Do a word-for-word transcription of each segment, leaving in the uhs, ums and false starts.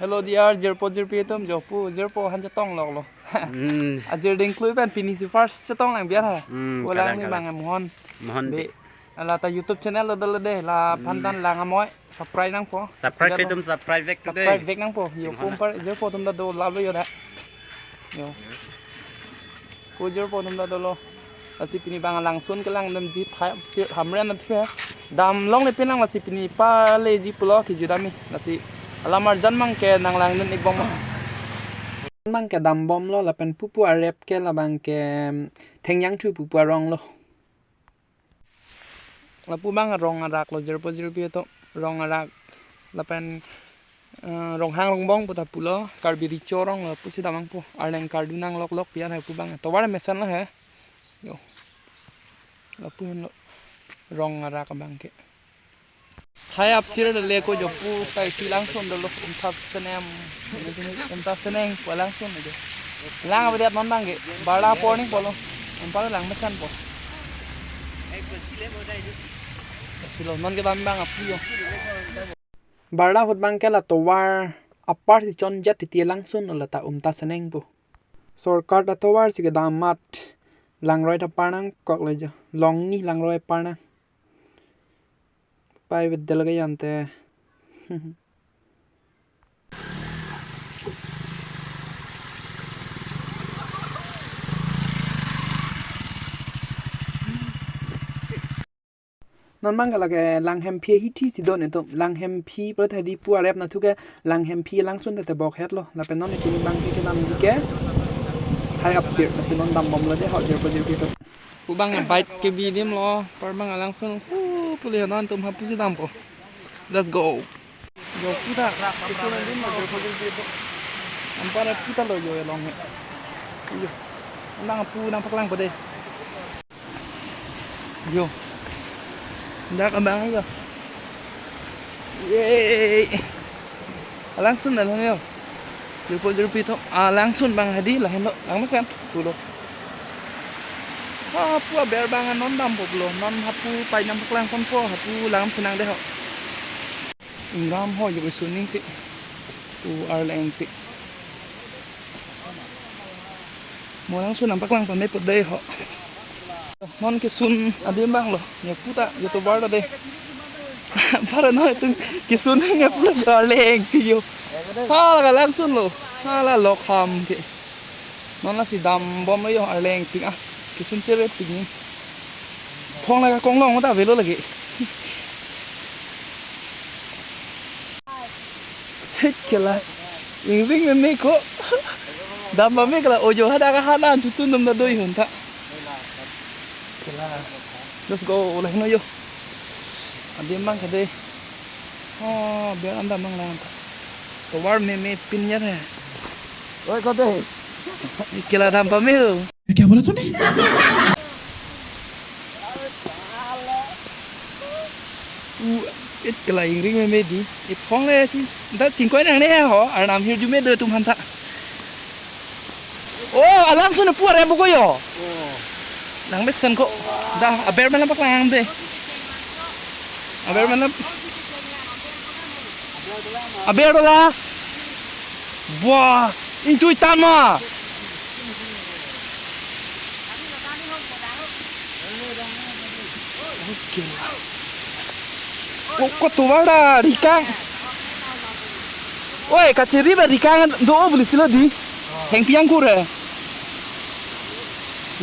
Hello dear, jirpo jirpi atum, jo pu, jirpo aphan chetong loklo. Hmm. Ajir dingklui pen pini si first chetong lang biar ha. Hmm, Ulang kadang, ni kadang. Bang mohon. Mohon Be, di. Lata YouTube channel lo dolo de, la Hmm. phan tan lang amoi, subscribe nangpo. Subscribe Sida atum, lo. Subscribe back today. Subscribe back nangpo. Yo Chinghon pum na. Par, jirpo atum ta do lalo yo da. Yo. Ko jirpo atum ta dolo. Lasi pini bang langsun kelang damji thai sir hamren na thue. Dam longle pin lang lasi pini paleji pulo kejut ami. Lasi alam arjan mang ke nang langdun ik bom. Mang ke dam bomlo lapen pupu arep ke labang ke thengyang thu pupu arong lo. Lapu bang rong arak lo jirpo jirpi atum rong arak lapen eh, Ronghang Rongbong puta pulo, Karbi Recho rong lo pusi damnangpo. Arleng kardu nang lok lok pian hai pu bang. Tovar mesen lo he. Yo. Lapu henlo rong arak abang ke. Hai apsir le ko jo pu tai si langsun dolo umtha senem. Umtha seneng pu langsun ajo. Lang abadiat non bang ke. Barla porning polo. Ampar lang mesen po. Silo non ke dam bang apu yo. Barla ahut bang ke la tovar apar si chonjet titi langsun lata umtha seneng pu. Sorkar ta tovar si kedam amat langroi ta parnang kok le jo. Longni langroi parnang. Pai bedel ke yante. Non bang ke lake Langhemphi hithi si do netum. Langhemphi pulo ta hedi pu arep na thu ke Langhemphi langsun tete bok het lo. Lapen non itum bang ke kenamji ke hai apsir lasi non dam bomlo de ho jirpo jirpi atum. Pu bang bike ke bi dim lo. Par bang langsun. Hu puli non atum ha pusi dampo. Let's go. Jo kita. Itum dim lo jirpo jirpi atum. Ampar kita lo jo along he. Iyo. Nang pu nang paklang pade. Yo. Dak abang yo. Yeay. Langsun dah yo. Jirpo jirpi atum. Ah, langsun bang hedi lahenlo. Lang mesen. Tulo. Hapu aber bang non dampo pulo. Non hapu pai nang paklang ponpo. Hapu lang senang de ho. Ingram ho yo suning si. Tu arleng pi. Mo langsun nang paklang pame put dei ho. Non kesun adim bang lo. Yo puta YouTuber lo de. Para non itum kesun nang pulo arleng pi yo. Hala langsun lo. Hala lok ham ke. Non lasi dam bomlo yo arleng pi ah. Kesun chere pi ni. Phong la kong long ta avelo lake. Hei kela. Ingring meme ko. Dam pame kela ojo hadak ahan an chutun dam ta doi hon ta. Kela. Let's go, laheno yo. Adim bang ke dei. Oh, biar anda mang lang ta. Tovar meme pin ya he. Oi, ko dei. Kela dam pame ho. Kya bola tune? U, it kela ingring meme di. It phong le ti. Da chingkoi nangne ho. Arnam hirjume do atum aphan ta. Oh, alangsun pu arem ko yo. Nang mesen ko. Da aber mana paklang de. Aber mana. Aber dola. Wah, intui tan ma. Oke. Ko, ko tovar ta rikang. Oi, kachiri ba rikang do beli silo di. Heng piang kure.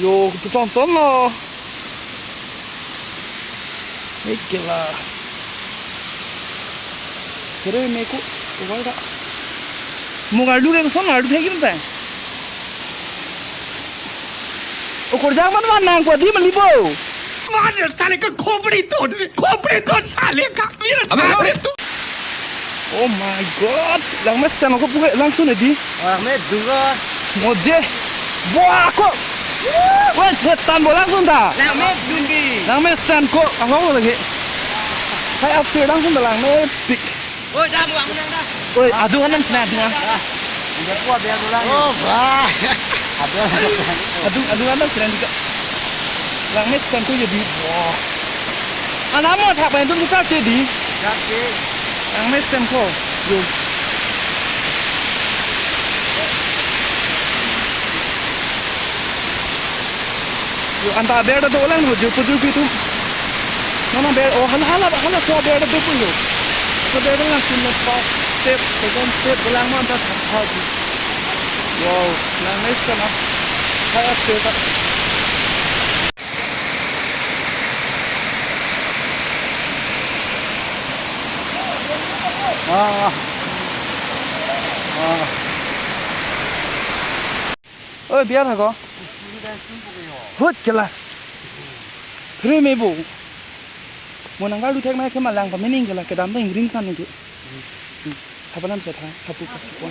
Yo, tu son son lo. Ekela. Kere me ko, ko ba da. Mo gardu ke son gardu thek ta. O korjang man man nang ko di malibo. Man, साले का खोपड़ी तोड़, खोपड़ी तोड़ साले का। मेरा अबे, साले तू। Oh my God. Lang mesen ko puke langsun edi. Lang me dunga. Moje. Buah ko. Wes hetan bo langsun ta. Lang me dunbi. Lang mesen ko. Ahong lagi. Hai apsir langsun ta lang me pik. Oi, dah buang nang dah. Oi, adung anam sena adung ah. Dia kuat dia tulang. Oh, bah. Adung adung anam sena juga. Lang mesen ko jadi. Wah. Anamo thak pen tum kita jadi. Jadi. Lang mesen ko. Yo. Yo, anta aber ta dolang ho, jirpo jirpi atum. Non aber, oh, hala, hala, halaso aber ta dopo yo. So aber ta langsun lo, first step, second step, dolang ma anta thapha ji. Wow, nang nice ka na. Haya step ta. Ah. Ah. Oi, biar ha ko. Hut kela. Phere me bo. Mo nang karlu thek nai ke malang pa mening kela kedam ta ingring kan ni ke. Hapa nam sa tha, hapu ka hapu.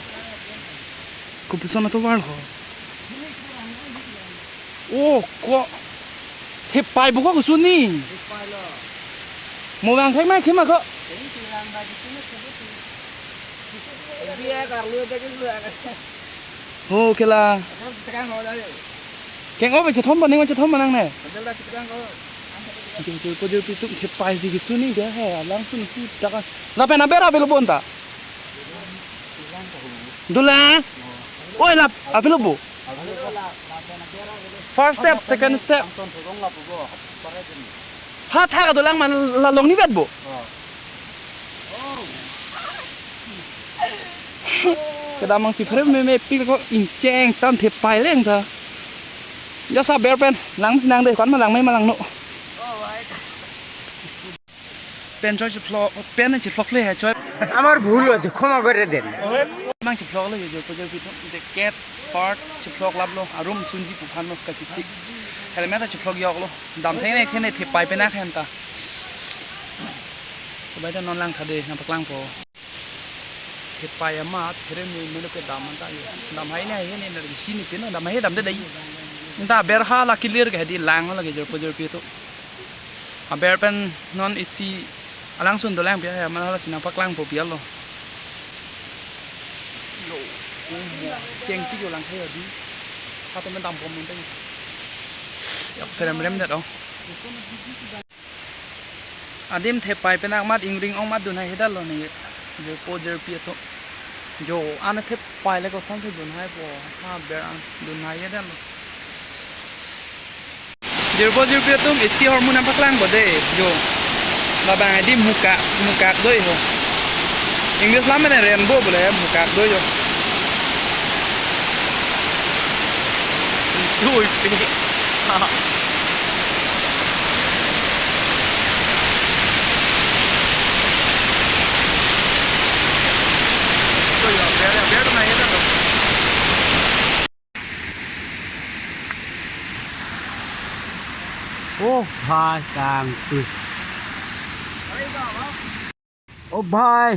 Kopuson atovar ho. Oh, ko. Thepai bo ko kusun ni. Mo vang thek nai ke ma ko. Ho kela. Keng o ba chethom ba ning ba chethom ba nang ne. Keng keng ko jirpi atum thepai si kisun ni dia he, langsun si taka. Lapen aber avelo bo anta. Dolang. Oi, lap avelo bo. First step, second step. Ha thak dolang ma la longni vet bo. Kedam mang si phere me me pik ko ingcheng tam thepai leng ta. Ya sa aber pen lang si nang de, ko-an malang me malang no. Pen choi chiphlok, pen chiphlok le hai choi. আমার ভুল হয়েছে, ক্ষমা করে দেন। Mang chiphlok le yo, ko jirpi atum jacket, shirt chiphlok lap lo, arum sunji pu aphan lo kachisi. Helmet ta chiphlok yok lo. Dam thek nai ke ne thepai penak hen ta. Kobai ta non lang tha de, nangpaklang po. Thepai amat, phere me me lo kedam anta yo. Dam hai ne hai ne na si ni pin, dam hai dam de dai. Anta aber hala clear ke di lang lake jirpo jirpi atum. Aber pen non isi alangsun dolang pi ya, mana hala si nangpaklang po pi lo. Lo, cheng ti yo lang hai di. Kata men dam bom men teng. Ya, serem rem det oh. Adim thepai penak mat ingring ong mat dun hai hedal lo ni. Jirpo jirpi atum. Jo, an thepai le koson si dun hai po. Ha aber an dun hai hedal lo. Jirpo jirpi atum isi ahormu nangpaklang po de. Jo. Labang adi mukak, mukak doi ho. English lam ne rainbow bole mukak doi jo. Ui, pi. Oh, bhai, kangtui. Oh bhai,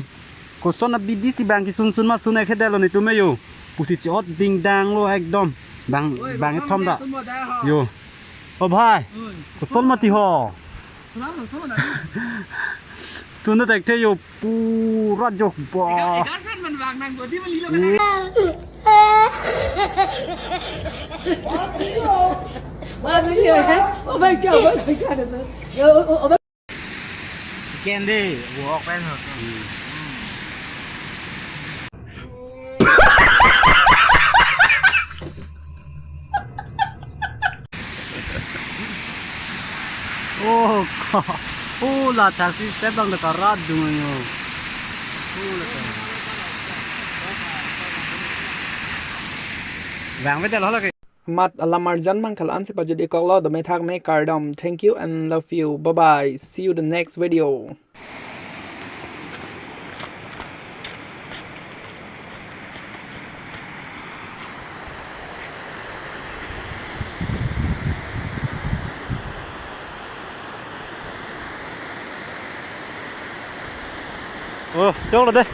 koson abidi si bang kisun sun ma sun ek hedal lo netum yo. Pusi chi-ot dingdang lo ekdom. Bang, bang thom da. Yo. Oh bhai, koson mati ho. Sun da thekthe yo pura jok ba. Oh my God, oh my God. Chicken de, walk pen ho. Oh, ka. Oh, la taxi step lang dekat rat dungan yo. Oh, la taxi. Bang, betul lah lagi. Mat alam arjan mang kal an si pajut ikok lo, dome thak me kardom. Thank you and love you. Bye bye. See you the next video. Oh, chok lo de.